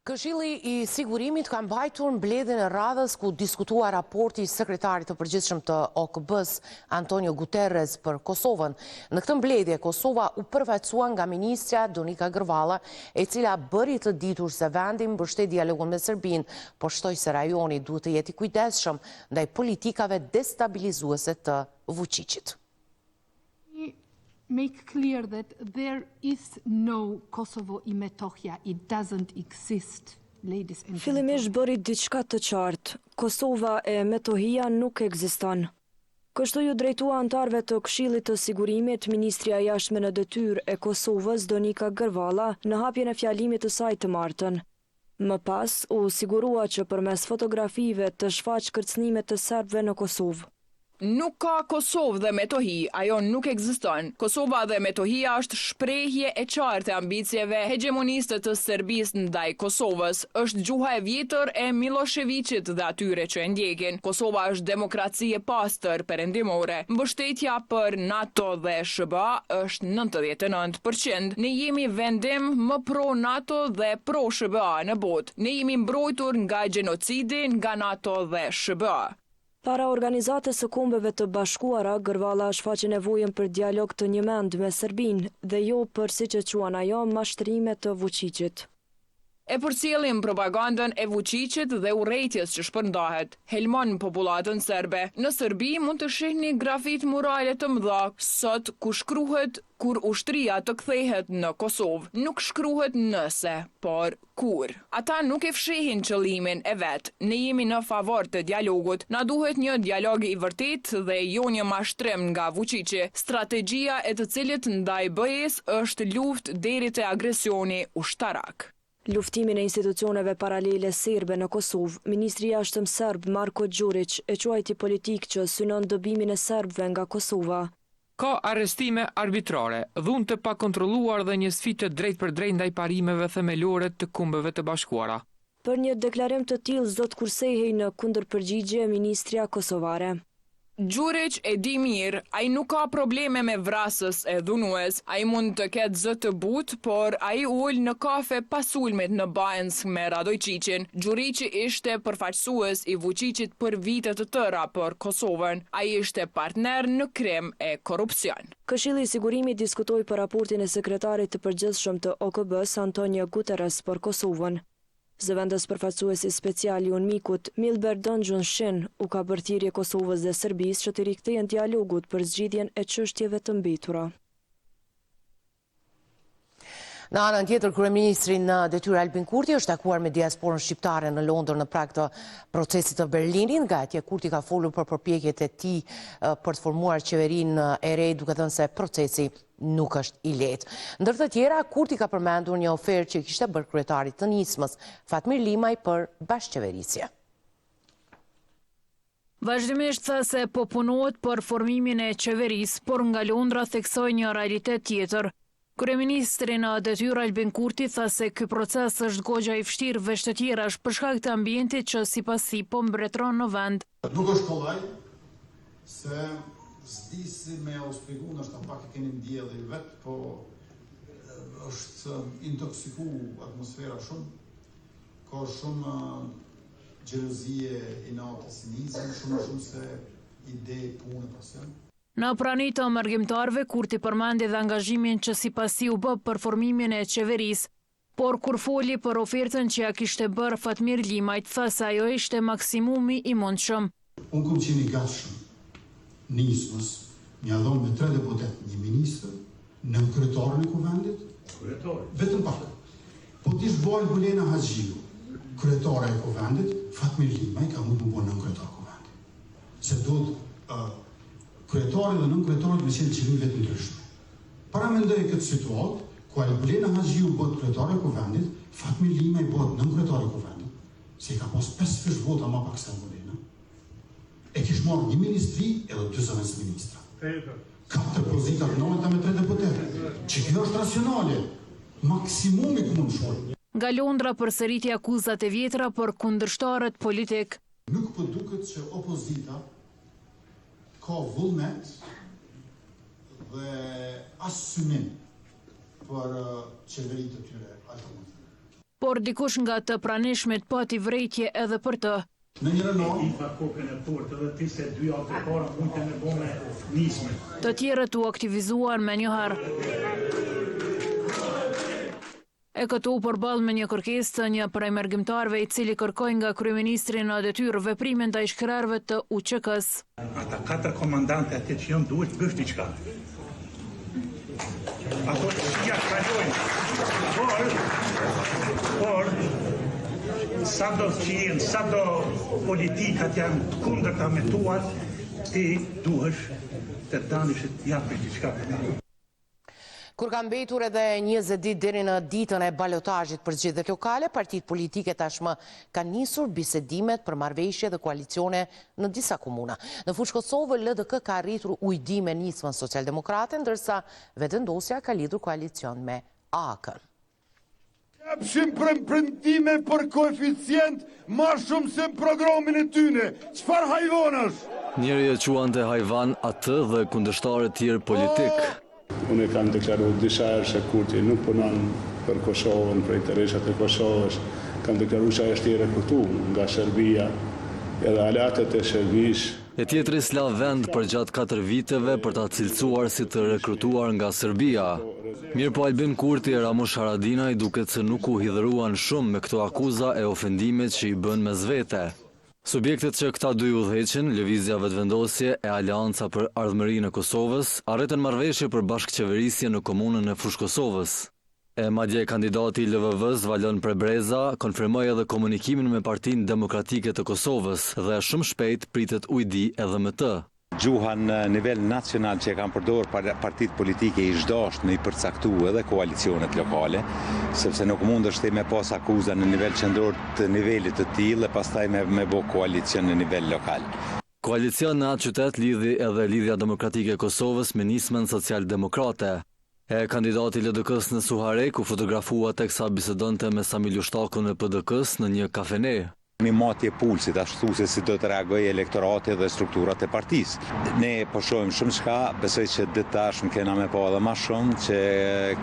Këshilli i Sigurimit ka mbajtur mbledhjen e radhës ku u diskutua raporti i Sekretarit të Përgjithshëm të OKB-së, Antonio Guterres për Kosovën. Në këtë mbledhje, Kosova u përfaqësua nga ministrja Donika Gërvalla, e cila bëri të ditur se vendi mbështet dialogun me Serbinë, por shtoi se rajoni duhet të jetë i kujdesshëm ndaj politikave destabilizuese të Vuçiqit. Make clear that there is no Kosovo i Metohija, it doesn't exist, ladies and gentlemen. Fillimisht bëri diçka të qartë, Kosova e Metohija nuk ekziston. Kështu iu drejtua anëtarëve të Këshillit të Sigurimit ministrja e Jashtme në detyrë e Kosovës, Donika Gërvalla, në hapjen e fjalimit të saj të martën. Më pas, u sigurua që përmes fotografive të shfaqë kërcënimet e serbëve në Kosovë. Nuk ka Kosovë dhe Metohi, ajo nuk ekziston. Kosova dhe Metohia është shprehje e qartë e ambicieve hegjemoniste të Serbisë ndaj Kosovës. Është gjuha e vjetër e Millosheviqit dhe atyre që e ndjekin. Kosova është demokraci e pastër perëndimore. Mbështetja për NATO dhe SHBA është 99 për qind. Ne jemi vendi më pro NATO dhe pro SHBA në botë. Ne jemi mbrojtur nga gjenocidi nga NATO dhe SHBA. Para Organizatës së Kombeve të Bashkuara, Gërvalla shfaqi nevojën për dialog të njëmend me Serbinë dhe jo për, siç e quan ajo, mashtrime të Vuçiqit. E përcjellim propagandën e Vuçiqit dhe urrejtjes që shpërndahet, helmon popullatën serbe. Në Serbi mund të shihni grafit murale të mëdha sot ku shkruhet kur ushtria të kthehet në Kosovë. Nuk shkruhet nëse, por kur. Ata nuk e fshehin qëllimin e vet. Ne jemi në favor të dialogut. Na duhet një dialog i vërtetë dhe jo një mashtrim nga Vuçiqi, strategjia e të cilit ndaj BE-së është luftë deri te agresioni ushtarak. Luftimin e institucioneve paralele serbe në Kosovë, ministri i Jashtëm serb Marko Gjuriq e quajti politikë që synon dëbimin e serbëve nga Kosova. Ka arrestime arbitrare, dhunë të pakontrolluar dhe një sfidë të drejtpërdrejtë ndaj parimeve themelore të Kombeve të Bashkuara. Për një deklarim të tillë s'do të kursehej në kundërpërgjigje ministrja kosovare. Gjuriq e di mirë, ai nuk ka probleme me vrasës e dhunues. Ai mund të ketë zë të butë, por ai u ul në kafe pas sulmit në Banjskë me Radojçiqin. Gjuriqi ishte përfaqësues i Vuçiqit për vite të tëra për Kosovën. Ai ishte partner në krim e korrupsion. Këshilli i Sigurimit diskutoi për raportin e Sekretarit të Përgjithshëm të OKB-së, Antonio Guterres për Kosovën. Zëvendës përfaqësuesi special i UNMIK-ut, Milbert Dongjun Shin, u ka bërë thirrje Kosovës dhe Serbisë që t'i rikthehen dialogut për zgjidhjen e çështjeve të mbetura. Në anën tjetër, kryeministri në detyrë Albin Kurti është takuar me diasporën shqiptare në Londër në prag të procesit të Berlinit. Nga atje Kurti ka folur për përpjekjet e tij për të formuar qeverinë e re, duke thënë se procesi nuk është i lehtë. Ndër të tjera, Kurti ka përmendur një ofertë që i kishte bërë kryetarit të Nismës, Fatmir Limaj për bashkëqeverisje. Vazhdimisht tha se po punohet për formimin e qeverisë, por nga Londra theksoi një realitet tjetër. Kryeministri në detyrë Albin Kurti tha se ky proces është goxha i vështirë veç të tjerash për shkak të ambientit që sipas tij po mbretëron në vend. Nuk është kollaj, se s'di si me u shpjegu, ndoshta pak e keni ndje edhe ju vetë, po është intoksiku atmosfera shumë, ka shumë xhelozie, inat e cinizëm, shumë më shumë se ide, punë, pasion. Në prani të mërgimtarëve, Kurti përmendi dhe angazhimin që sipas tij u bë për formimin e qeverisë. Por kur foli për ofertën që ia kishte bërë Fatmir Limajt, tha se ajo ishte maksimumi i mundshëm. Unë kom qenë i gatshëm Nismës me ia dhonë me tre deputetë një ministër, nënkryetarin e Kuvendit, vetëm pak. Po t'ish bo Albulena Haxhiu kryetare e Kuvendit, Fatmir Limaj ka mujt m'u bo nënkryetar Kuvendit. Se duhet kryetari dhe nënkryetari me qenë qeverive të ndryshme. Paramendoje këtë situatë, ku Albulena Haxhiu bëhet kryetare e Kuvendit, Fatmir Limaj bëhet nënkryetar i Kuvendit, se i ka pas pesëfish vota ma pak se Albulena, e kish marrë një ministri edhe dy zëvendësministra. Katër pozita të nalta me tre deputetë. Që kjo është racionale, maksimumi ku mund të shkojë. Nga Londra përsëriti akuzat e vjetra për kundërshtarët politikë. Nuk po duket që opozita ka vullnet dhe as synim për qeveri të tyre alternative. Por dikush nga të pranishmit pati vërejtje edhe për të. Në njërën anë. E pa kokën e fortë edhe ti se dy javë të para mujte me bo me nisme. Të tjerët u aktivizuan menjëherë. E këtu u përball me një kërkesë të një prej mërgimtarëve i cili kërkoi nga kryeministri në detyrë veprime ndaj ish-krerëve të UÇK-së. Ata katër komandante atje që janë duhet të bësh diçka. Ato të këqija kalojnë. Por, por, sado që jenë, sado politikat janë të kundërta me tuat, ti duhesh të dalësh e të japësh diçka për ta. Kur ka mbetur edhe 20 ditë deri në ditën e balotazhit për zgjedhjet lokale, partitë politike tashmë kanë nisur bisedimet për marrëveshje dhe koalicione në disa komuna. Në Fushë Kosovë, LDK ka arritur ujdi me Nismën Socialdemokrate, ndërsa Vetëvendosja ka lidhur koalicion me AAK-në. Jepshin premtime për koeficient ma shumë se në programin e tyne. Çfarë hajvanash? Njëri e quante hajvan atë dhe kundërshtarët tjerë politikë. Unë e kam deklaru disa herë se Kurti nuk punon për Kosovën, për interesat e Kosovës. Kam deklaru se ai është i rekrutu nga Serbia edhe aleatët e Serbisë. E tjetri s'la vend përgjatë katër viteve për ta cilësuar si të rekrutuar nga Serbia. Mirëpo Albin Kurti e Ramush Haradinaj duket se nuk u hidhëruan shumë me këto akuza e ofendime që i bënë mes vete. Subjektet që këta dy udhëheqin, Lëvizja Vetëvendosje e Aleanca për Ardhmërinë e Kosovës, arritën marrëveshje për bashkëqeverisje në komunën e Fushë-Kosovës. E madje kandidati i LVV-së, Valon Prebreza, konfirmoi edhe komunikimin me Partinë Demokratike të Kosovës dhe shumë shpejt pritet ujdi edhe me të. Gjuha në nivel nacional që e kanë përdorë partitë politike ish dashtë me i përcaktu edhe koalicionet lokale, sepse nuk mundesh ti me pas akuza në nivel qendror të nivelit të tillë e pastaj me me bo koalicion në nivel lokal. Koalicion në atë qytet lidhi edhe Lidhja Demokratike e Kosovës me Nismën Socialdemokrate. E kandidati i LDK-së në Suharekë u fotografua teksa bisedonte me Sami Lushtakun e PDK-së në një kafene. Një matje pulsit, ashtu se si do të reagojë elektorati dhe strukturat e partisë. Ne po shohim shumë çka, besoj që ditët e ardhshme kena me pa edhe ma shumë, që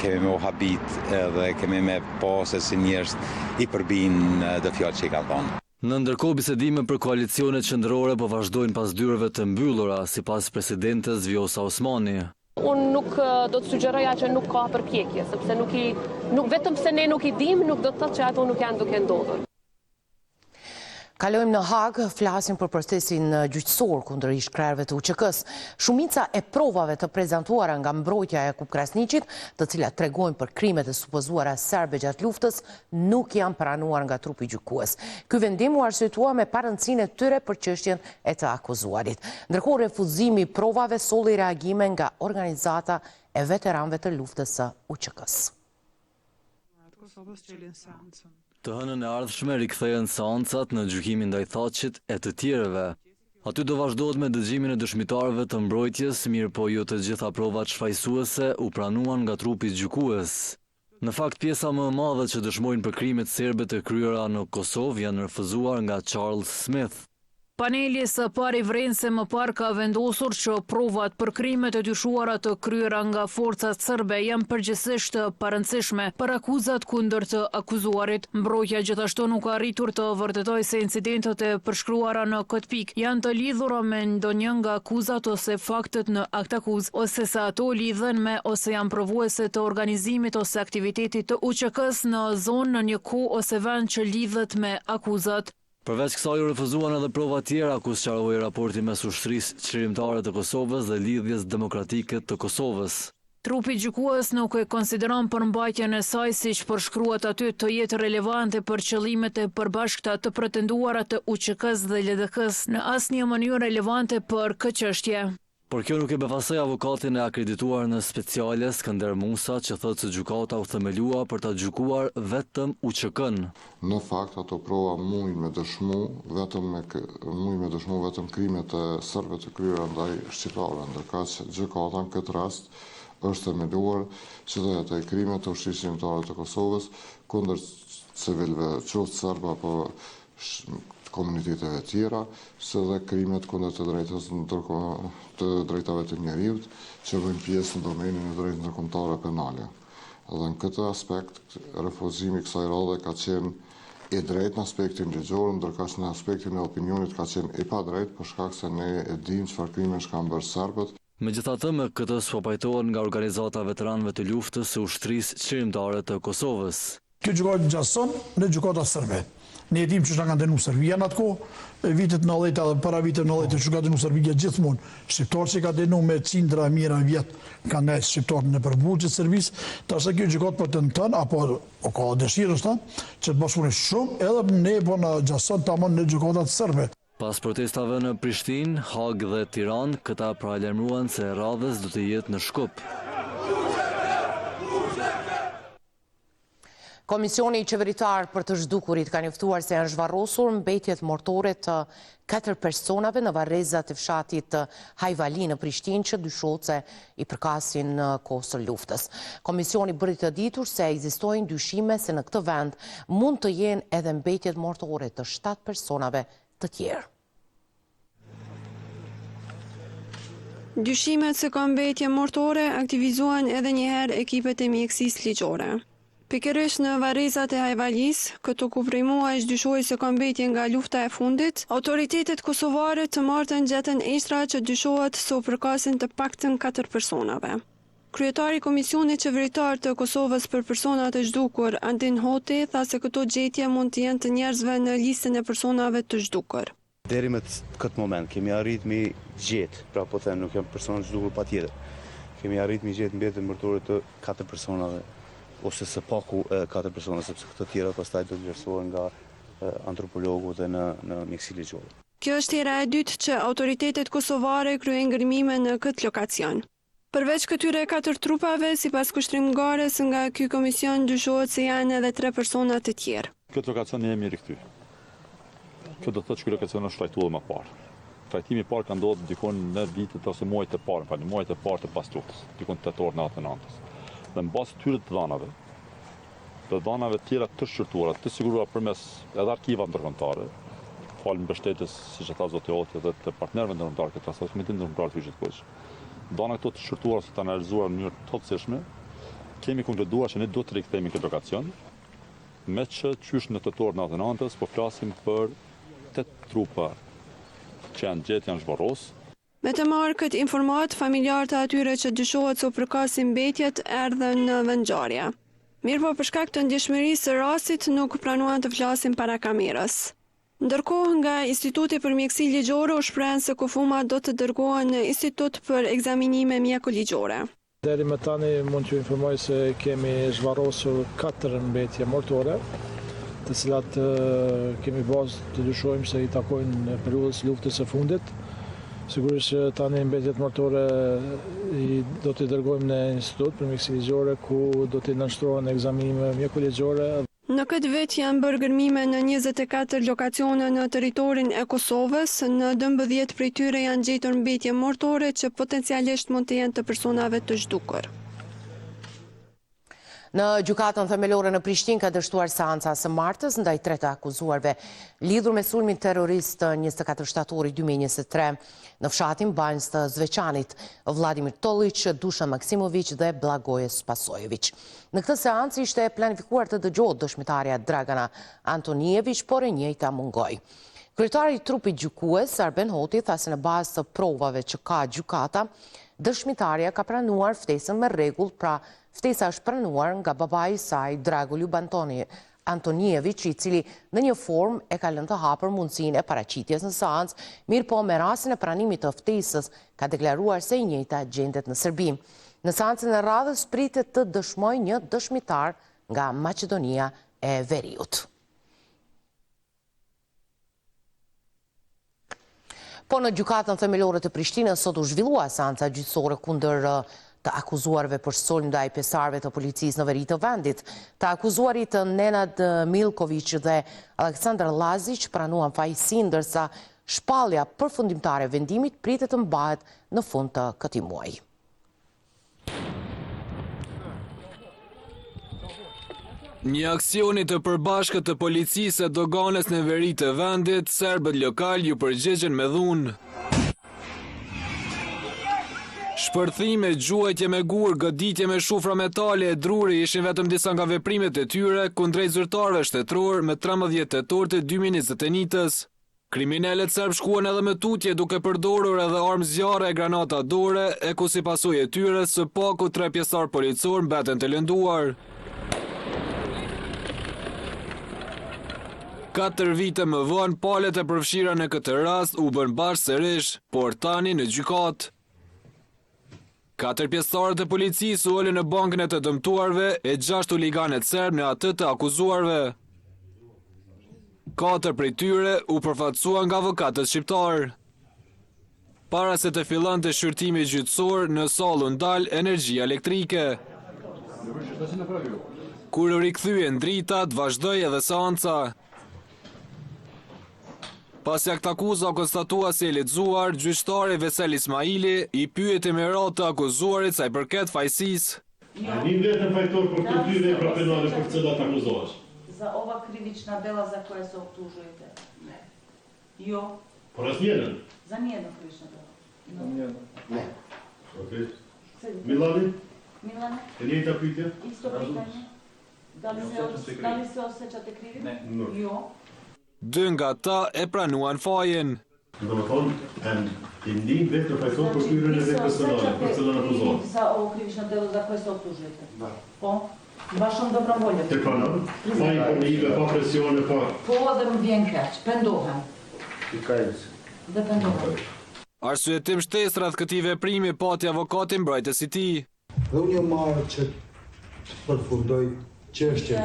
kemi me u habit edhe kemi me pa se si njerëzit i përbijnë do fjalë që i kanë thonë. Në ndërkohë bisedime për koalicione qendrore po vazhdojnë pas dyerve të mbyllura, sipas presidentes Vjosa Osmani. Unë nuk do të sugjeroja që nuk ka përpjekje, sepse nuk i, nuk, vetëm pse ne nuk i dimë, nuk do të thotë që ato nuk janë duke ndodhur. Kalojmë në Hagë, flasim për procesin gjyqësor kundër ish-krerëve të UÇK-së. Shumica e provave të prezantuara nga mbrojtja e Jakup Krasniqit, të cilat tregojnë për krimet e supozuara serbe gjatë luftës, nuk janë pranuar nga trupi gjykues. Ky vendim u arsyetua me parëndësinë e tyre për çështjen e të akuzuarit. Ndërkohë refuzimi i provave solli reagime nga organizata e veteranëve të luftës së UÇK-së. Të hënën e ardhshme rikthehen seancat në gjykimin ndaj Thaçit e të tjerëve. Aty do vazhdohet me dëgjimin e dëshmitarëve të mbrojtjes, mirëpo jo të gjitha provat shfajësuese u pranuan nga trupi gjykues. Në fakt pjesa më e madhe që dëshmojnë për krimet serbe të kryera në Kosovë janë refuzuar nga Charles Smith. Paneli së pari vren se më parë ka vendosur që provat për krimet e dyshuara të kryera nga forcat serbe janë përgjithësisht të parëndësishme për akuzat kundër të akuzuarit. Mbrojtja gjithashtu nuk ka arritur të vërtetojë se incidentet e përshkruara në këtë pikë janë të lidhura me ndonjë nga akuzat ose faktet në aktakuzë ose se ato lidhen me ose janë provuese të organizimit ose aktivitetit të UÇK-së në zonë në një kohë ose vend që lidhet me akuzat. Përveç kësaj u refuzuan edhe prova tjera ku sqarohej raporti mes Ushtrisë Çlirimtare të Kosovës dhe Lidhjes Demokratike të Kosovës. Trupi gjykues nuk e konsideron përmbajtjen e saj siç përshkruhet aty të jetë relevante për qëllimet e përbashkëta të pretenduara të UÇK-së dhe LDK-së në asnjë mënyrë relevante për këtë çështje. Por kjo nuk e befasoi avokatin e akredituar në Speciale, Skënder Musa, që thotë se gjykata u themelua për ta gjykuar vetëm UÇK-në. Në fakt, ato prova mujnë me dëshmu vetëm me mujnë me dëshmu vetëm krimet e serbëve të kryera ndaj shqiptarëve, ndërkaq gjykata në këtë rast është themeluar që të hetojë krimet e Ushtrisë Çlirimtare të Kosovës kundër civilëve, qoftë serbë apo të komuniteteve tjera, si dhe krimet kundër të drejtës të drejtave të njeriut, që bëjnë pjesë në domenin e drejtës ndërkombëtare penale. Dhe në këtë aspekt, refuzimi i kësaj radhe ka qenë i drejtë në aspektin ligjor, ndërkaq në aspektin e opinionit ka qenë i padrejtë për shkak se ne e dimë çfarë krimesh kanë bërë serbët. Megjithatë, me këtë s'po pajtohen nga Organizata e Veteranëve të Luftës së Ushtrisë Çlirimtare të Kosovës. Kjo gjykatë ngjason në gjykatat serbe. Ne e dimë qysh na kanë dënu Serbia në atë kohë, e vitet 90 edhe para viteve 90 qysh ka dënu Serbia gjithmonë. Shqiptarët që ka dënu me qindra e mijëra vjet kanë nejt shqiptarët nëpër burgje të Serbisë, tash kjo gjykatë po tenton apo o ka dëshirë është që të bashkëpunojë shumë edhe ne po na ngjason tamam në gjykatat serbe. Pas protestave në Prishtinë, Hagë dhe Tiranë, këta paralajmëruan se e radhës do të jetë në Shkup. Komisioni Qeveritar për të Zhdukurit ka njoftuar se janë zhvarrosur mbetjet mortore të katër personave në varrezat e fshatit Hajvali në Prishtinë që dyshohet se i përkasin kohës së luftës. Komisioni bëri të ditur se ekzistojnë dyshime se në këtë vend mund të jenë edhe mbetjet mortore të 7 personave të tjerë. Dyshimet se ka mbetje mortore aktivizuan edhe një herë ekipet e mjekësisë ligjore. Pikërisht në varrezat e Hajvalisë, këtu ku prej muajsh dyshohej se ka mbetje nga lufta e fundit, autoritetet kosovare të martën gjetën eshtra që dyshohet se u përkasin të paktën katër personave. Kryetari i Komisionit Qeveritar të Kosovës për Personat e Zhdukur, Andin Hoti, tha se këto gjetje mund të jenë të njerëzve në listën e personave të zhdukur. Deri me këtë moment kemi arrit mi gjetë, pra po them nuk janë persona të zhdukur patjetër. Kemi arrit mi gjetë mbetjet mortore të katër personave ose së paku katër persona, sepse këto tjera pastaj do të vlerësohen nga antropologu dhe në në mjekësi ligjore. Kjo është hera e dytë që autoritetet kosovare kryejnë gërmime në këtë lokacion. Përveç këtyre katër trupave, sipas Kushtrim Garës, nga ky komision dyshohet se janë edhe tre persona të tjerë. Këtë lokacion ne jemi rikthy. Kjo do të thotë që ky lokacion është trajtuar edhe më parë. Trajtimi i parë ka ndodhur diku në vitet ose muajt e parë, më falni, muajt e parë të pasluftës, diku në tetor 99-ës. Dhe në bazë të këtyre të dhënave, të dhënave të tjera të shqyrtuara, të siguruara përmes edhe arkiva ndërkombëtare, falë mbështetjes, siç e tha zoti Hoti, dhe të partnerëve ndërkombëtarë këtë rast, Komitetit Ndërkombëtar të Kryqit të Kuq. Dhëna këto të shqyrtuara ose të analizuara në mënyrë të hollësishme, kemi konkluduar që ne duhet të rikthehemi në këtë lokacion, meqë qysh në tetor 99-ës po flasim për 8 trupa që janë gjetë, janë zhvarros. Me të marrë këtë informatë, familjarë të atyre që dyshohet se u përkasin mbetjet erdhën në vendngjarje. Mirëpo për shkak të ndjeshmërisë së rastit nuk pranuan të flasin para kamerës. Ndërkohë, nga Instituti për Mjekësi Ligjore u shprehën se kufomat do të dërgohen në institut për ekzaminime mjeko-ligjore. Deri më tani mund t'ju informoj se kemi zhvarrosur katër mbetje mortore, të cilat kemi bazë të dyshojmë se i takojnë periudhës së luftës së fundit. Sigurisht që tani mbetjet mortore i do t'i dërgojmë në Institut për Mjekësi Ligjore ku do t'i nënshtrohen ekzaminimeve mjekoligjore. Në këtë vit janë bërë gërmime në 24 lokacione në territorin e Kosovës, në 12 prej tyre janë gjetur mbetje mortore që potencialisht mund të jenë të personave të zhdukur. Në Gjykatën Themelore në Prishtinë ka dështuar seanca e së martës ndaj tre të akuzuarve lidhur me sulmin terrorist të 24 shtatorit 2023 në fshatin Banjskë të Zveçanit, Vladimir Tolliq, Dushan Maksimoviq dhe Blagoje Spasojeviq. Në këtë seancë ishte planifikuar të dëgjohet dëshmitarja Dragana Antonijeviq, por e njëjta mungoi. Kryetari i trupit gjykues, Arben Hoti, tha se në bazë të provave që ka gjykata, dëshmitarja ka pranuar ftesën me rregull, pra ftesa është pranuar nga babai i saj, Dragoljub Antonijeviq, i cili në një formë e ka lënë të hapur mundësinë e paraqitjes në seancë, mirëpo me rastin e pranimit të ftesës ka deklaruar se i njëjta gjendet në Serbi. Në seancën e radhës pritet të dëshmojë një dëshmitar nga Maqedonia e Veriut. Po në Gjykatën Themelore të Prishtinës sot u zhvillua seanca gjyqësore kundër të akuzuarve për sulm ndaj pjesëtarëve të policisë në veri të vendit. Të akuzuarit Nenad Milkoviq dhe Aleksandar Laziq pranuan fajësinë, ndërsa shpallja përfundimtare e vendimit pritet të mbahet në fund të këtij muaji. Një aksioni të përbashkët të policisë e doganës në veri të vendit, serbët lokalë iu përgjigjën me dhunë. Shpërthime, gjuajtje me gurë, goditje me shufra metali e druri ishin vetëm disa nga veprimet e tyre kundrejt zyrtarëve shtetërorë më 13 tetor të 2021-ës. Kriminelët serbë shkuan edhe më tutje duke përdorur edhe armë zjarri e granata dore e ku si pasojë e tyre së paku tre pjesëtarë policorë mbetën të lënduar. Katër vite më vonë, palët e përfshira në këtë rast u bënë bashkë sërish, por tani në gjykatë. Katër pjesëtarët e policisë u ulën në bankën e të dëmtuarve e gjashtë huliganët serbë në atë të akuzuarve. Katër prej tyre u përfaqësuan nga avokatët shqiptarë. Para se të fillonte shqyrtimi gjyqësor, në sallë u ndal energjia elektrike. Kur u rikthyen dritat, vazhdoi edhe seanca. Pasi aktakuza u konstatua si e lexuar, gjyqtari Vesel Ismaili i pyeti me radhë të akuzuarit sa i përket fajësisë. A e nin veten fajtor për këto dy vepra penale për të cilat akuzohesh? Za ova krivična dela za koja se optužujete? Ne. Jo. Për asnjërën? Za nijedno krivično delo. Za nijedno. Ne. Okej. Milani? Milane? E njëjta pyetje? Isto pitanje. Da li se, da li se osjećate krivim? Ne. Jo. Dy nga ta e pranuan fajin. Domethënë, e ndin veten fajtor për kryerjen e veprës penale, për të cilën akuzohet. Za ovo krivično delo za koje se optužujete? Da. Po? Vašom dobrom voljom. E pranon? Fajin po me ive, pa presione, pa... Po dhe më vjen keq, pendohem. I kajem se. Dhe pendohem. Arsyetim shtesë rreth këtij veprimi pati avokati mbrojtës i tij. Dhe unë jam marrë që të përfundoj çështjen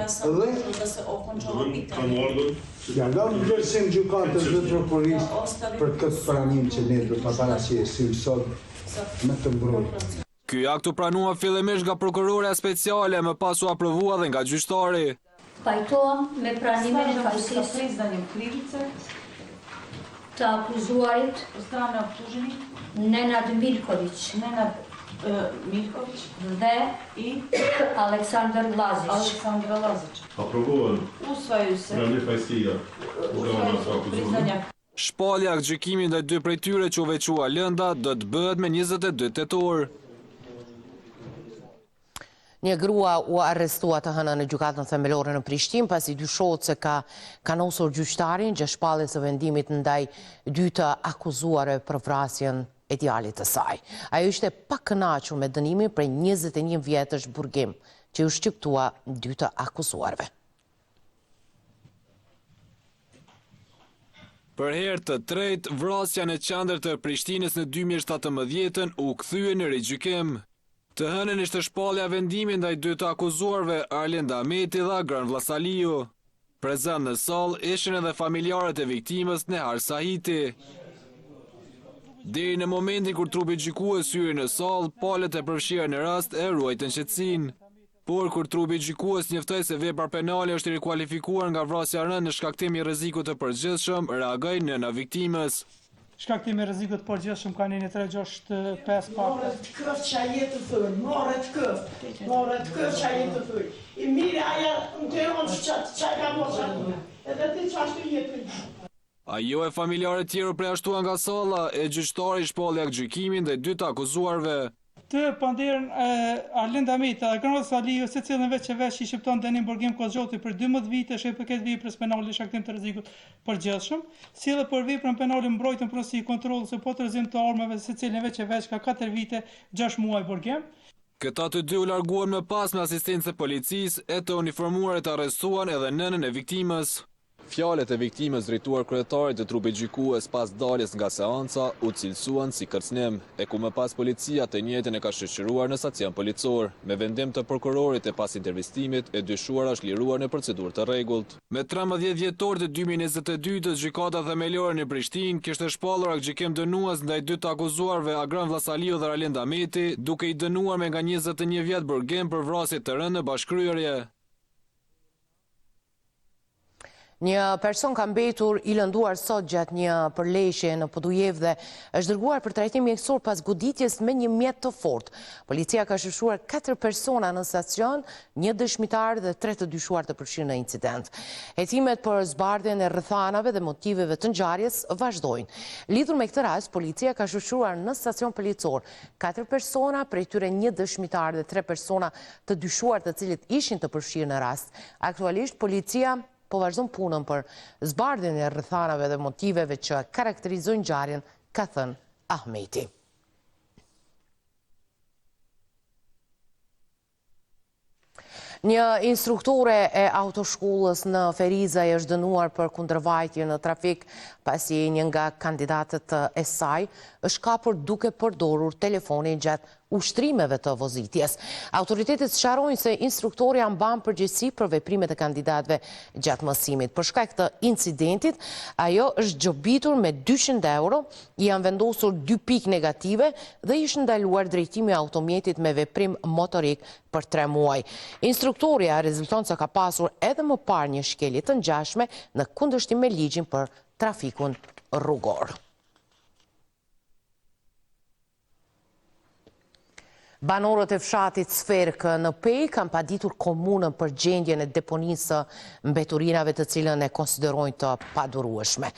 dhe ja lëmë vlerësim gjykatës dhe prokurorisë për këtë pranim që ne do ta paraqesim sot me të mbrojtur. Ky akt u pranua fillimisht nga prokurorja speciale e më pas u aprovua dhe nga gjyqtari. Pajtohem me pranimin e fajësisë të akuzuarit Nenad Milković dhe Aleksandar Lazić. Aprovohen pranimi fajësia nga ana e të akuzuarit. Shpallja e aktgjykimit ndaj dy prej tyre që u veçua lënda do të bëhet me 22 tetor. Një grua u arrestua të hënën në Gjykatën Themelore në Prishtinë, pasi dyshohet se ka kanosur gjyqtarin gjatë shpalljes së vendimit ndaj dy të akuzuarve për vrasjen e djalit të saj. Ajo ishte e pakënaqur me dënimin prej 21 vjetësh burgim, që iu shqiptua dy të akuzuarve. Për herë të tretë, vrasja në qendër të Prishtinës në 2017-ën u kthye në rigjykim. Të hënën ishte shpallja e vendimit ndaj dy të akuzuarve Arlind Ahmeti dhe Agron Vllasaliu. Prezent në sallë ishin edhe familjarët e viktimës Nehar Sahiti. Deri në momentin kur trupi gjykues hyri në sallë, palët e përfshira në rast e ruajtën qetësinë. Por kur trupi gjykues njoftoi se vepra penale është rikualifikuar nga vrasja e rëndë në shkaktim i rrezikut të përgjithshëm, reagoi nëna e viktimës. Shkaktim i rrezikut të përgjithshëm ka neni 365 pa. Marre të këftë qa je tu thënë, marre të këftë, marre të këftë qa je tu thënë. I mire aja në Tiranë që qa ka mo qa edhe ti qashtu je tu Ajo e familjarët tjerë u përjashtuan nga salla, e gjyqtari shpalli aktgjykimin ndaj dy të akuzuarve. Të pandehurin Arlind Ahmeti dhe Agron Salihu, secilin veç e veç i shqipton dënim burgim kohëzgjatje prej 12 vitesh sa i përket veprës penale shkaktim të rrezikut përgjithshëm, si dhe për veprën penale mbrojtje në pronësi, kontroll ose posedimi të armëve secilin veç e veç nga 4 vite 6 muaj burgim. Këta të dy u larguan më pas me asistencë të policisë, e të uniformuarit arrestuan edhe nënën e viktimës. Fjalët e viktimës drejtuar kryetarit të trupit gjykues pas daljes nga seanca u cilësuan si kërcënim, e ku më pas policia të njëjtën e ka shoqëruar në stacion policor. Me vendim të prokurorit e pas intervistimit, e dyshuara është liruar në procedurë të rregullt. Me 13 dhjetor të 2022-ës Gjykata Themelore në Prishtinë kishte shpallur aktgjykim dënues ndaj dy të akuzuarve Agron Vllasaliu dhe Arlind Ahmeti, duke i dënuar me nga 21 vjet burgim për vrasje të rëndë në bashkëkryerje. Një person ka mbetur i lënduar sot gjatë një përleshje në Podujevë dhe është dërguar për trajtim mjekësor pas goditjes me një mjet të fortë. Policia ka shoqëruar 4 persona në stacion, një dëshmitar dhe 3 të dyshuar të përfshirë në incident. Hetimet për zbardhjen e rrethanave dhe motiveve të ngjarjes vazhdojnë. Lidhur me këtë rast, policia ka shoqëruar në stacion policor 4 persona, prej tyre një dëshmitar dhe 3 persona të dyshuar të cilët ishin të përfshirë në rast. Aktualisht, policia po vazhdon punën për zbardhjen e rrethanave dhe motiveve që karakterizojnë ngjarjen, ka thënë Ahmeti. Një instruktore e autoshkollës në Ferizaj është dënuar për kundërvajtje në trafik, pasi një nga kandidatët e saj është kapur duke përdorur telefonin gjatë ushtrimeve të vozitjes. Autoritetet sqarojnë se instruktorja mban përgjegjësi për veprimet e kandidatëve gjatë mësimit. Për shkak të incidentit, ajo është gjobitur me 200 euro, i janë vendosur dy pikë negative dhe i është ndaluar drejtimi i automjetit me veprim motorik për tre muaj. Instruktorja rezulton se ka pasur edhe më parë një shkelje të ngjashme në kundërshtim me ligjin për trafikun rrugor. Banorët e fshatit Sferkë në Pejë kanë paditur komunën për gjendjen e deponisë së mbeturinave të cilën e konsiderojnë të padurueshme.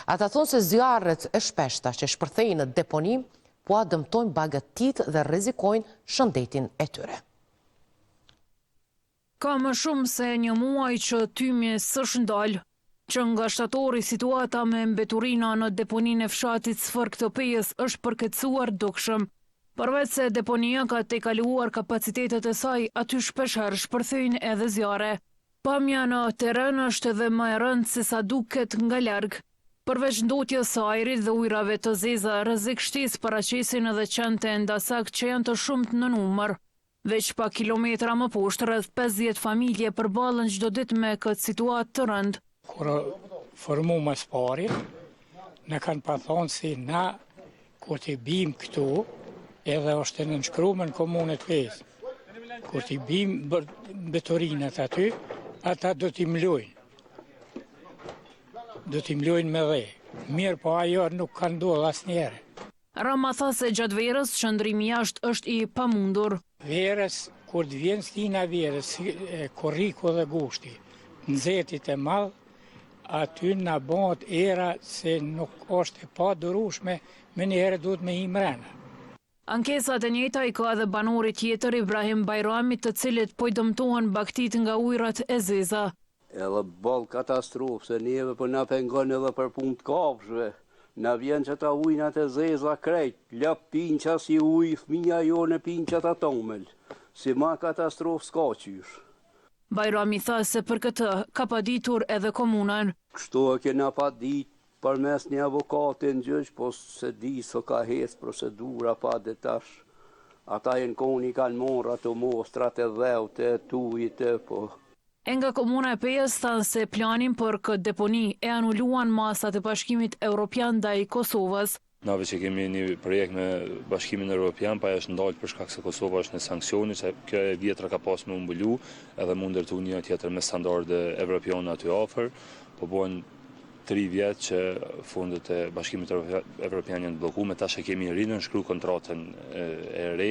Ata thonë se zjarret e shpeshta që shpërthejnë në deponi po ua dëmtojnë bagëtitë dhe rrezikojnë shëndetin e tyre. Ka më shumë se një muaj që tymi s'është ndalë. Që nga shtatori situata me mbeturina në deponinë e fshatit Sferkë të Pejës është përkeqësuar dukshëm. Përveç se deponia ka tejkaluar kapacitetet e saj, aty shpeshherë shpërthejnë edhe zjarre. Pamja në terren është edhe më e rëndë se sa duket nga larg. Përveç ndotjes së ajrit dhe ujërave të zeza, rrezik shtesë paraqesin edhe qentë endacakë që janë të shumtë në numër. Veç pak kilometra më poshtë, rreth 50 familje përballen çdo ditë me këtë situatë të rëndë. Kur u formu më së pari, na kanë pa thonë si na kur t'i bim këtu, edhe është e nënshkrume në komunën e Pejës. Kur t'i bim mbeturinat aty, ata do t'i mlojnë. Do t'i mlojnë me dhe. Mirëpo ajo nuk ka ndodhë asnjëherë. Rama tha se gjatë verës qëndrimi jashtë është i pamundur. Verës, kur të vjen stina e verës, korriku dhe gushti, të nxehtit e madh, aty na bëhet era se nuk është e padurueshme, menjëherë duhet me hi mrena. Ankesat e njëjta i ka edhe banori tjetër Ibrahim Bajrami të cilit po i dëmtohen bagëtitë nga ujërat e zeza. Edhe boll katastrofë se neve po na pengon edhe për punë të kafshëve, na vjen qata ujnat e zeza krejt, lopët pinë qasi ujë, fëmija jonë e pinë qata tomël, si ma katastrofë s'ka qysh. Bajrami tha se për këtë ka paditur edhe komunën. Kështu e kena padit përmes një avokati në gjyq, po s'e di sa ka hec procedura pa dhe tash ata jenë kon i kanë marrë ato mostrat e dheut e t'ujit e po. E nga Komuna e Pejës thanë se planin për këtë deponi e anuluan masat e Bashkimit Europian ndaj Kosovës. Na veç e kemi një projekt me Bashkimin Europian, po ajo është ndalë për shkak se Kosova është në sanksione, që kjo e vjetra ka pas me u mbulu edhe me u ndërtu një tjetër me standarde evropiane aty afër, po bëhen 3 vjet që fondet e Bashkimit Evropian janë të bllokume, tash e kemi rinënshkru kontratën e re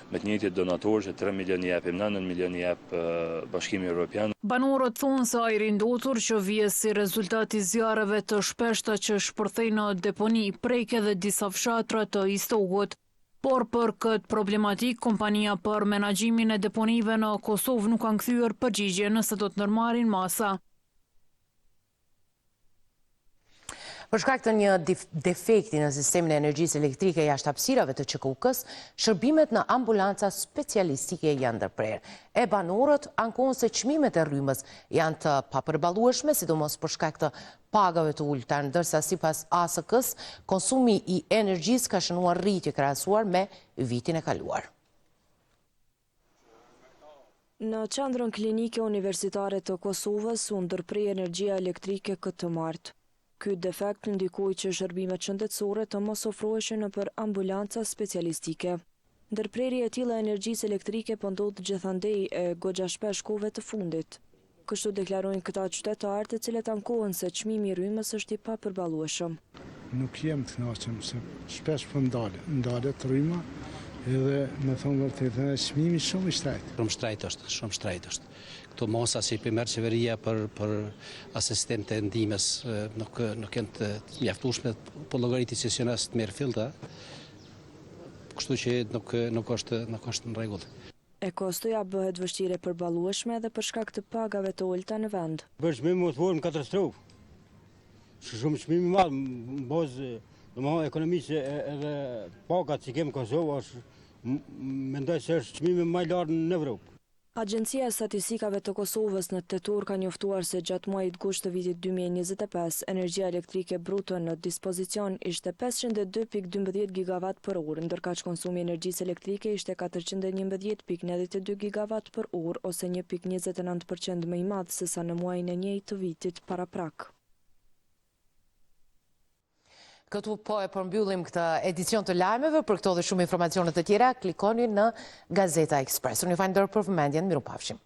me të njëjtit donatorë që 3 milion i jepim na, 9 milion i jep Bashkimi Evropian. Banorët thonë se ajri i ndotur që vjen si rezultat i zjarreve të shpeshta që shpërthejnë në deponi prek edhe disa fshatra të Istogut. Por për këtë problematikë, kompania për menaxhimin e deponive në Kosovë nuk kanë kthyer përgjigje nëse do të ndërmarrin masa. Për shkak të një defekti në sistemin e energjisë elektrike jashtë hapësirave të QKUK-së, shërbimet në ambulanca specialistike janë ndërprerë. E banorët ankohen se çmimet e rrymës janë të papërballueshme, sidomos për shkak të pagave të ulëta, ndërsa sipas ASK-së, konsumi i energjisë ka shënuar rritje krahasuar me vitin e kaluar. Në Qendrën Klinike Universitare të Kosovës u ndërpre energjia elektrike këtë të martë. Ky defekt ndikoi që shërbimet shëndetësore të mos ofroheshin nëpër ambulanca specialistike. Ndërprerje e tilla e energjisë elektrike po ndodh gjithandej e goxha shpesh kohëve të fundit. Kështu deklarojnë këta qytetarë, të cilët ankohen se çmimi i rrymës është i papërballueshëm. Nuk jem të kënaqëm se shpesh po ndalet, ndalet rryma edhe me thonë vërtetën edhe çmimi shumë i shtrejtë. Shumë shtrejt është, shumë shtrejt është. Këto masa që i po merr qeveria për për asistim të ndihmës nuk nuk janë të mjaftueshme, po llogariti që s'janë as të mirëfillta. Kështu që nuk nuk është nuk është në rregull. E kostoja bëhet vështirë e përballueshme edhe për shkak të pagave të ulëta në vend. Për çmim më të formë katastrofë. Shumë çmim i madh në bazë, domethënë ekonomisë edhe pagat që kemi në Kosovë është mendoj se është çmimi më i lartë në Evropë. Agjencia e Statistikave të Kosovës në tetor ka njoftuar se gjatë muajit gusht të vitit 2025, energjia elektrike bruto në dispozicion ishte 502.12 gigavat për orë, ndërkaq konsumi i energjisë elektrike ishte 411.92 gigavat për orë ose 1.29 për qind më i madh sesa në muajin e njëjtë të vitit paraprak. Këtu po e përmbyllim këtë edicion të lajmeve, për këto dhe shumë informacione të tjera, klikoni në Gazeta Express. Unë ju falenderoj për vëmendjen, mirupafshim.